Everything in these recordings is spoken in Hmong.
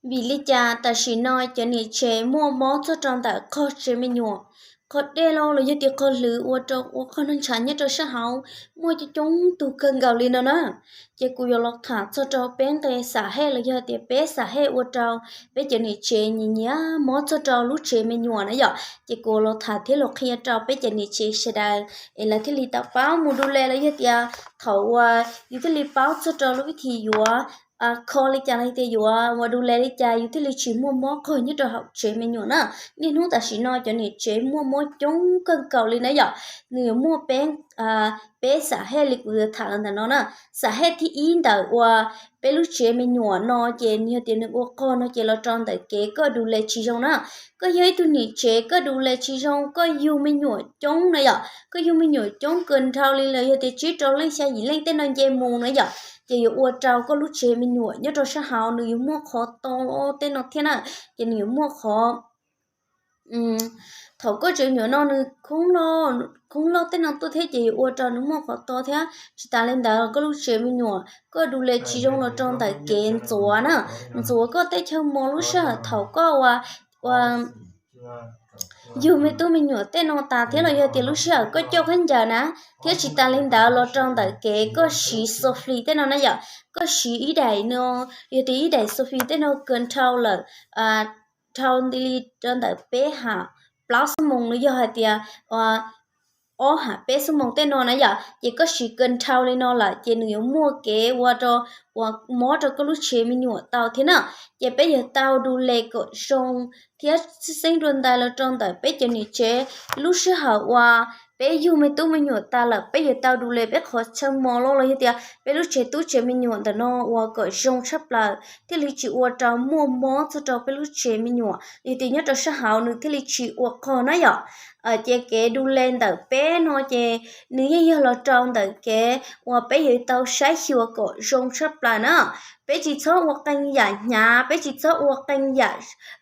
Vim li cas tam sim no cov niam tsev muaj mob txog rau ntawm qhov tsev me nyuam, qhov dej los los yog tias qhov hlwv ua rau ua qhov noj ntshav nyob rau sab hauv muaj coob coob tug kawg nkaus li no na? Ces kuv yuav los tham txog rau peb nqe xam hej los yog tias peb xam hej ua rau peb cov niam tsev nyiam nyiam mob txog rau lub tsev me nyuam na yom. Ces kuv los tham thiab los qhia rau peb cov niam tsev sawv daws es lawv thiaj li tau paub mus du le los yog tias thaum uas yus thiaj li paub txog rau lub vib thim yuav kho li cas los tias yuav ua du le li cas yus thiaj li tsis muaj mob qhov nyob rau hauv tsev me nyuam na. Niaj hnub tam sim no cov niam tsev muaj mob coob kawg nkaus li na yom. Nws yuav muaj peb peb xam hej li kuv yuav tham los ntawm no na. Xam hej thib ib ntawm uas peb lub tsev me nyuam no ces yog tias nws ua qhov no ces los rau ntawm kev koj du le tsis zoo na. Koj yog ib tug niam tsev koj du le tsis zoo, koj yug me nyuam coob na yom, koj yug me nyuam coob kawg nrhau li los yog tias tsib rau leej xya yim leej tej no nce mus na yom, ces yuav ua rau koj lub tsev me nyuam nyob rau sab hauv nws yuav muaj qhov to tej no thiab na. Ces nws yuav muaj qhov thaum koj tsev me nyuam no nws khoob loj tej no tuaj thiab ces yuav ua rau nws muaj qhov to thiab. Tsis tas li ntawd koj lub tsev me nyuam koj du le tsis zoo los rau ntawm kev ntxuav na, ntxuav koj tej chaw mos lub sij hawm thaum koj ua ua yug me tub me nyuam tej no tas thiab los yog tias lub sij hawm koj coj khaub ncaws na, thiab tsis tas li ntawd los rau ntawm kev koj siv xo fli tej no na yom. Koj siv ib daim no, yog tias ib daim xo fli tej no kawg nrhau lawm, dhau nti li rau ntawm peb ham plaub xuab moos los yog hais tias ob ham peb xuab moos tej no na yom, ces koj siv kawg nrhau li no lawm ces nws yuav muaj kev ua rau uas mob rau koj lub tsev me nyuam tau thiab na. Ces peb yuav tau du le kom zoo thiab txhij xeeb dua ntais los rau ntawm peb cov niam tsev. Lub sij hawm uas peb yug me tub me nyuam tas lawm peb yuav tau du le peb qhov chaw mos los los yog tias peb lub tsev tub tsev me nyuam ntawm no uas kom zoo tshaj plaws thiaj li tsis ua rau muaj mob txog rau peb lub tsev me nyuam, yog tias nyob rau sab hauv nws thiaj li tsis ua qhov na yom. Ces kev du le ntawm peb no ces nws yeej yog los rau ntawm kev uas peb yuav tau saib xyuas kom zoo tshaj plaws na. Peb tsis txhob ua qee yam hnyav, peb tsis txhob ua qee yam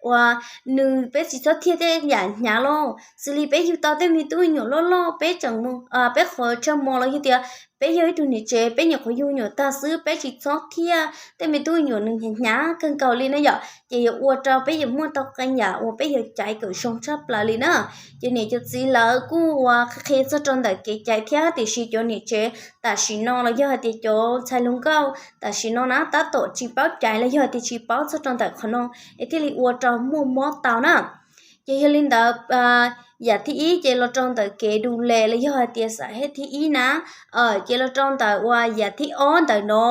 uas nws, peb tsis txhob thiaj tej yam hnyav lauj. Xws li peb yug tau tej me tub me nyuam loj loj peb tseem mus, peb qhov chaw mos los yog tias peb yog ib tug niam tsev peb nyuam qhuav yug me nyuam tag xwb peb tsis txhob thiaj tej me tub me nyuam nws hnyav hnyav kawg nkaus li na yom. Ces yuav ua rau peb yuav muaj tau qee yam uas peb yuav caiv kom zoo tshaj plaws li na. Ces niam cov txiv lawv kuj ua qhia txog rau ntawm kev caiv thiab tiam sis cov niam tsev tam sim no los yog hais tias cov ntxhais hluas nkauj tam sim no na tab tom tsis paub caiv los yog hais tias tsis paub txog rau ntawm qhov no es thiaj li ua rau muaj mob tau na. Ces yog li ntawd, yam thib ib ces los rau ntawm kev du le los yog hais tias xam hej thib ib na, ces los rau ntawm uas yam thib ob ntawm no,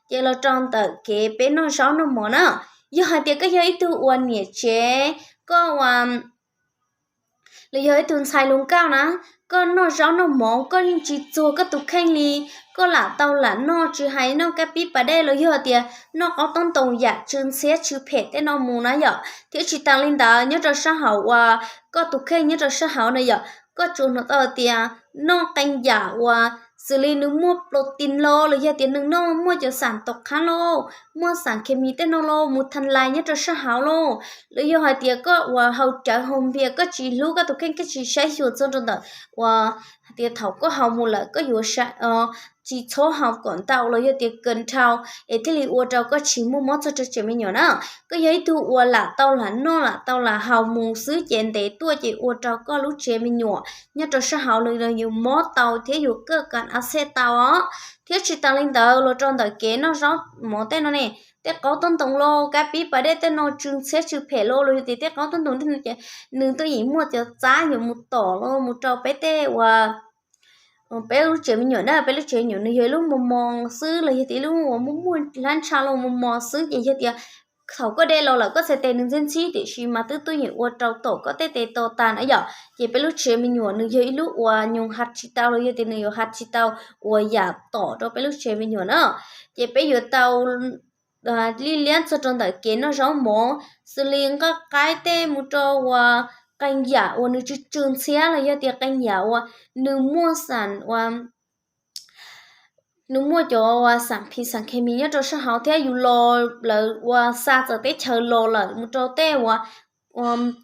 ces los rau ntawm kev peb noj zaub noj mov na. Yog hais tias koj yog ib tug uas niam tsev, koj ua los yog ib tug ntxhais hluas nkauj na, koj noj zaub noj mov koj yeej tsis txuag koj tus kheej li, koj lam tau lam noj tsis hais noj kab pib pas dej los yog tias noj qaub taub ntoos yam tsw ntxhiab tsw phem tej no mus na yom. Thiab tsis tas li ntawd nyob rau sab hauv uas koj tus kheej nyob rau sab hauv na yom, koj tsuas hnov tau tias noj qee yam uas xws li nws muaj protein los los yog tias nws noj muaj cov xam tom qhab los, muaj xam khes mis tej no los mus than lais nyob rau sab hauv los, los yog hais tias koj uas haus cawv haus npias koj tsis hlub koj tus kheej koj tsis saib xyuas txog rau ntawm uas hais tias thaum koj haus mus lawm koj yuav tsis txhob haus kom ntau los yog tias kawg nrhau es thiaj li ua rau koj tsis muaj mob txog rau tsev me nyuam na. Koj yog ib tug uas lam tau lam noj lam tau lam haus mus xwb ces ntev tuaj ces ua rau koj lub tsev me nyuam nyob rau sab hauv los yus mob tau thiab yus kawj kas a xej tau os. Thiab tsis tas li ntawd los rau ntawm kev noj zaub mov tej no ne, tej qaub taub ntoos los kab pib pas dej tej no tsw ntxhiab tsw phem los los yog tias tej qaub taub ntoos tej no ces nws tuaj yeem muaj cov txab yuav mus tom los mus rau peb tej uas peb lub tsev me nyuam na, peb lub tsev me nyuam nws yog ib lub mos mos xwb los yog tias ib lub uas muaj muaj hlab ntsha los mos mos xwb ces yog tias thaum koj de los lawm koj txhais tes nws ntxhib ntxhib tiam sis mas twb tuaj yeem ua rau tom koj tej tes to tas na yom. Ces peb lub tsev me nyuam nws yog ib lub uas nyuag has tsis tau los yog tias nws yuav has tsis tau uas yam tom rau peb lub tsev me nyuam na. Ces peb yuav tau lij liab txog rau ntawm kev noj zaub mov, xws li nqaj qaib tej mus rau uas qee yam uas nws tsw tsw ntxhiab los yog tias qee yam uas nws muaj xam uas nws muaj cov uas xam phim xam khes mis nyob rau sab hauv thiab yus los lawv uas xa txawv teb chaws los lawm mus rau tej uas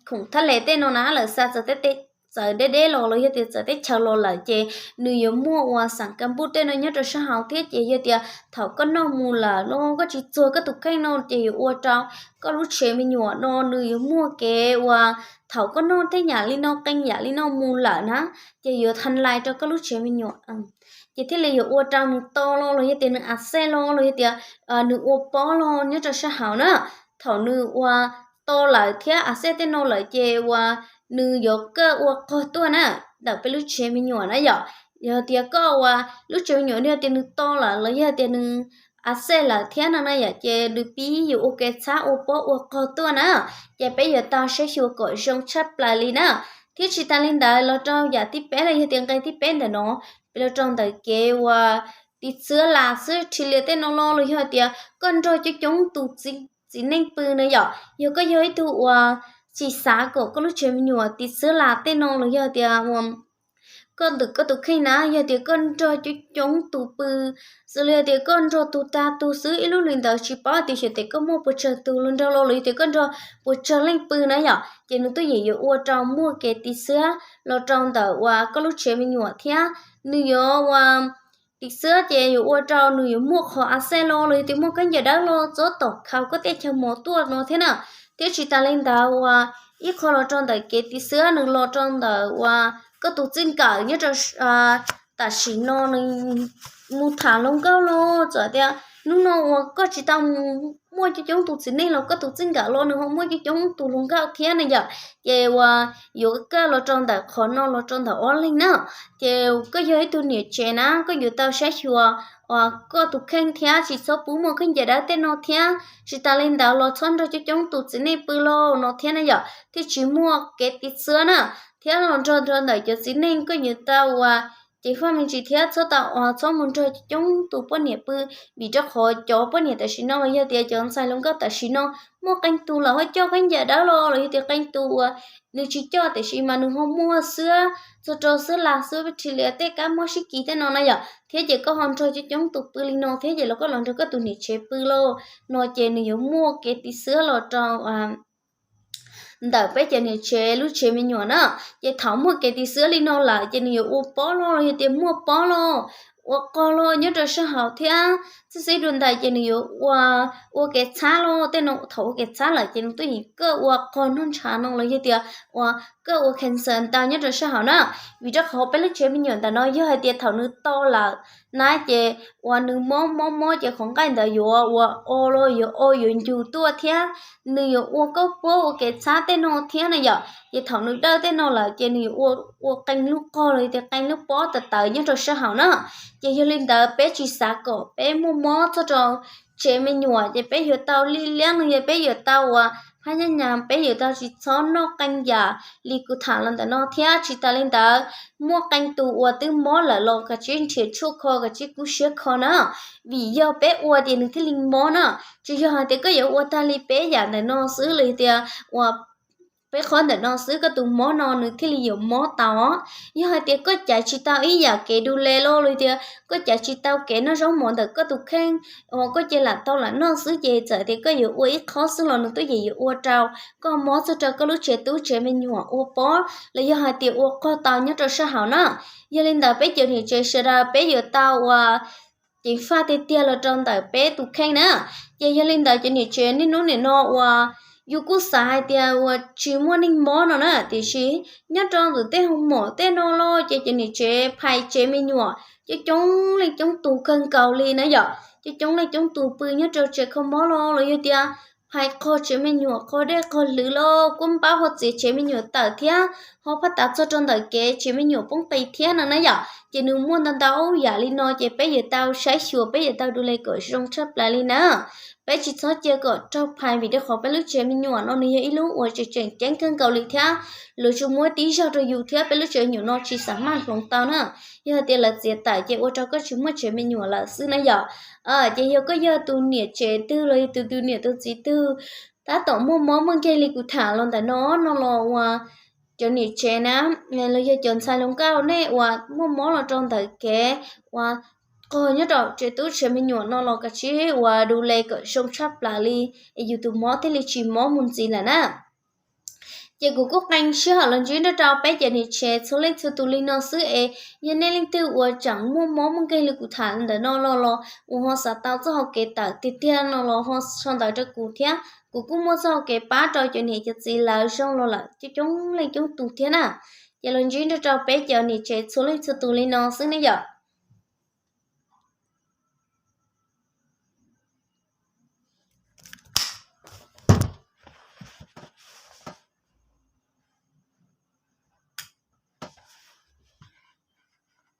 khoom thaj les tej no na lawv xa txawv teb txawv deb deb los los yog tias txawv teb chaws los lawm ces nws yuav muaj uas xav kas npuj tej no nyob rau sab hauv thiab ces yog tias thaum koj noj mus lawm no koj tsis txuag koj tus kheej no ces yuav ua rau koj lub tsev me nyuam no nws yuav muaj kev uas thaum koj noj tej yam li no qee yam li no mus lawm na ces yuav tha lais rau koj lub tsev me nyuam ces thiaj li yuav ua rau nws to los los yog tias nws a xej los los yog tias nws ua pob los nyob rau sab hauv na. Thaum nws ua to lawm thiab a xej tej no lawm ces uas nws yuav kaj ua qog tuaj na ntawm peb lub tsev me nyuam na yom. Yog tias koj uas lub tsev me nyuam yog tias nws to lawm los yog tias nws a xej lawm thiab no na yom ces nws pib yuav ua kev txhab ua pob ua qog tuaj na. Ces peb yuav tau saib xyuas kom zoo tshaj plaws li na. Thiab tsis tas li ntawd los rau yam thib peb los yog tias nqe thib peb ntawm no, peb los rau ntawm kev uas tiv xwb las xwb thi lias tej no los los yog tias koj nrog coob coob tus txiv neej pw na yom. Yog koj yog ib tug uas tsis xav kom koj lub tsev me nyuam tiv xwb las tej no los yog tias koj ntawm koj tus kheej na yog tias koj nrog coob coob tus pw xws li tias koj nrog tus tag tus xwb ib lub hlis ntawd tsis paub tias xyov tias koj muaj puas tsawg tus los nrog los los yog tias koj nrog puas tsawg leej pw na yom ces nws twb yeej yuav ua rau muaj kev tiv xwb los rau ntawm uas koj lub tsev me nyuam thiab nws yuav ua tiv xwb ces yuav ua rau nws yuav muaj qhov a xej los los yog tias muaj khaub ncaws dawb los txob tom khaus koj tej chaw mos tuaj no thiab na. Thiab tsis tas li ntawd uas ib qho los rau ntawm kev tiv xwb nws los rau ntawm uas koj tus txij nkawm nyob rau tam sim no nws mus tham hluas nkauj los txawm tias hnub no uas koj tsis tau mus muaj coob coob tus txiv neej los koj tus txij nkawm los nws ho muaj coob coob tus hluas nkauj thiab na yom. Ces uas yuav kaj los rau ntawm qhov no los rau ntawm ob leeg na. Ces koj yog ib tug niam tsev na koj yuav tau saib xyuas uas koj tus kheej thiab tsis txhob pub muaj khaub ncaws dawb tej no thiab tsis tas li ntawd los txhob nrog coob coob tus txiv neej pw los no thiab na yom thiaj tsis muaj kev tiv xwb na. Thiab los nrog rau ntawm cov txiv neej koj yuav tau uas ceev faj me ntsis thiab txhob tau uas txhob mus nrog coob coob tus poj niam pw vim rau qhov cov poj niam tam sim no los yog tias cov ntxhais hluas nkauj tam sim no muaj qee tus lawv ho coj khaub ncaws dawb los los yog tias qee tus uas nws tsis coj tiam sis mas nws ho muaj xwb txog rau xwb las xwb thi lias tej kab mob sib kis tej no na yom thiab ces koj ho nrog coob coob tus pw li no thiab ces los koj los nrog koj tus niam tsev pw los no ces nws yuav muaj kev tiv xwb los rau ntawm peb cov niam tsev lub tsev me nyuam na. Ces thaum muaj kev tiv xwb li no lawm ces nws yuav ua pob los los yog tias muaj pob los ua qog los nyob rau sab hauv thiab txij xib dua ntais ces nws yuav ua, ua kev txhab los tej no thaum ua kev txhab lawm ces nws twb yeej kaj ua qog noj ntshav no los yog tias ua kaj ua cancer ntau nyob rau sab hauv na. Vim rau qhov peb lub tsev me nyuam ntawm no yog hais tias thaum nws to lawm na ces uas nws mob mob mob ces qhov nqaij ntawd yuav ua o los yuav o yuav ncug tuaj thiab nws yuav ua kauj puab ua kev txhab tej no thiab na yom. Ces thaum nws dawj tej no lawm ces nws yuav ua, ua qee lub qog los yog tias qee lub pob tawv tawv nyob rau sab hauv na. Ces yog li ntawd peb tsis xav kom peb muaj mob txog rau tsev me nyuam ces peb yuav tau lij liab no yog peb yuav tau uas phab nyab nyas peb yuav tau tsis txhob noj qee yam li kuv tham los ntawm no thiab tsis tas li ntawd muaj qee tus uas twb mob lawm los kav tsij nrhiav tshuaj kho kav tsij kub siab kho na. Vim yog peb ua ces nws thiaj li mob na. Tsis yog hais tias koj yuav ua tag li peb yam ntawm no xwb los yog tias uas peb qhov ntawm no xwb koj tus mob no nws thiaj li yuav mob tau. Yog hais tias koj caiv tsis tau ib yam kev du le los los tias koj caiv tsis tau kev noj zaub mov ntawm koj tus kheej uas koj cia lam tau lam noj xwb ces txawm tias koj yuav ua ib qho xwb los nws twb yeej yuav ua rau koj mob txog rau koj lub tsev tub tsev me nyuam ua pob los yog hais tias ua qog tau nyob rau sab hauv na. Yog li ntawd peb cov niam tsev sawv daws peb yuav tau uas ceev faj tiag tiag los rau ntawm peb tus kheej na. Ces yog li ntawd cov niam tsev niaj hnub nim no uas yus kuj xav hais tias uas tsis muaj neeg mob no na tiam sis nyob rau ntawm tej hoo mom tej no los ces cov niam tsev phais tsev me nyuam coob coob leej coob tus kawg nkaus li na yom. Coob coob leej coob tus pw nyob rau tsev kho mob los los yog tias phais qog tsev me nyuam qog dej qog hlwv los kuj npab ho txiav tsev me nyuam tawm thiab ho phaj tav txog rau ntawm kev tsev me nyuam poob qis thiab no na yom. Ces nws muaj ntau ntau yam li no ces peb yuav tau saib xyuas peb yuav tau du le kom zoo tshaj plaws li na. Peb tsis txhob cia kom raug phais vim rau qhov peb lub tsev me nyuam no nws yog ib lub uas tseem tseem ceeb kawg nkaus li thiab luag tsuas muab tib zaug rau yus thiab peb lub tsev me nyuam no tsis xav maj hloov tau na. Yog hais tias lawv txiav tawm ces ua rau koj tsis muaj tsev me nyuam lawm xwb na yom. Ces yog koj yog tus niam tsev twg los yog tus tus niam tus txiv twg tab tom muaj mob muaj nkeeg li kuv tham los ntawm no no los uas cov niam tsev na los yog cov ntxhais hluas nkauj nej uas muaj mob los rau ntawm kev uas qog nyob rau tsev tub tsev me nyuam no los kav tsij uas du le kom zoo tshaj plaws li es yus tus mob thiaj li tsis mob mus ntxiv lawm na. Ces kuv kuj qee sij hawm los ntsib nrog rau peb cov niam tsev txhua leej txhua tus li no xwb es yog nej leej twg uas tseem muaj mob muaj nkeeg li kuv tham ntawm no los los uas ho xav tau txoj hau kev tawm tiag tiag no los ho sau ntawv rau kuv thiab, kuv kuj muaj txoj hau kev pab rau cov niam cov txiv lawv zoo los lawm coob coob leej coob tus thiab na. Ces los ntsib nrog rau peb cov niam tsev txhua leej txhua tus li no xwb ne yom.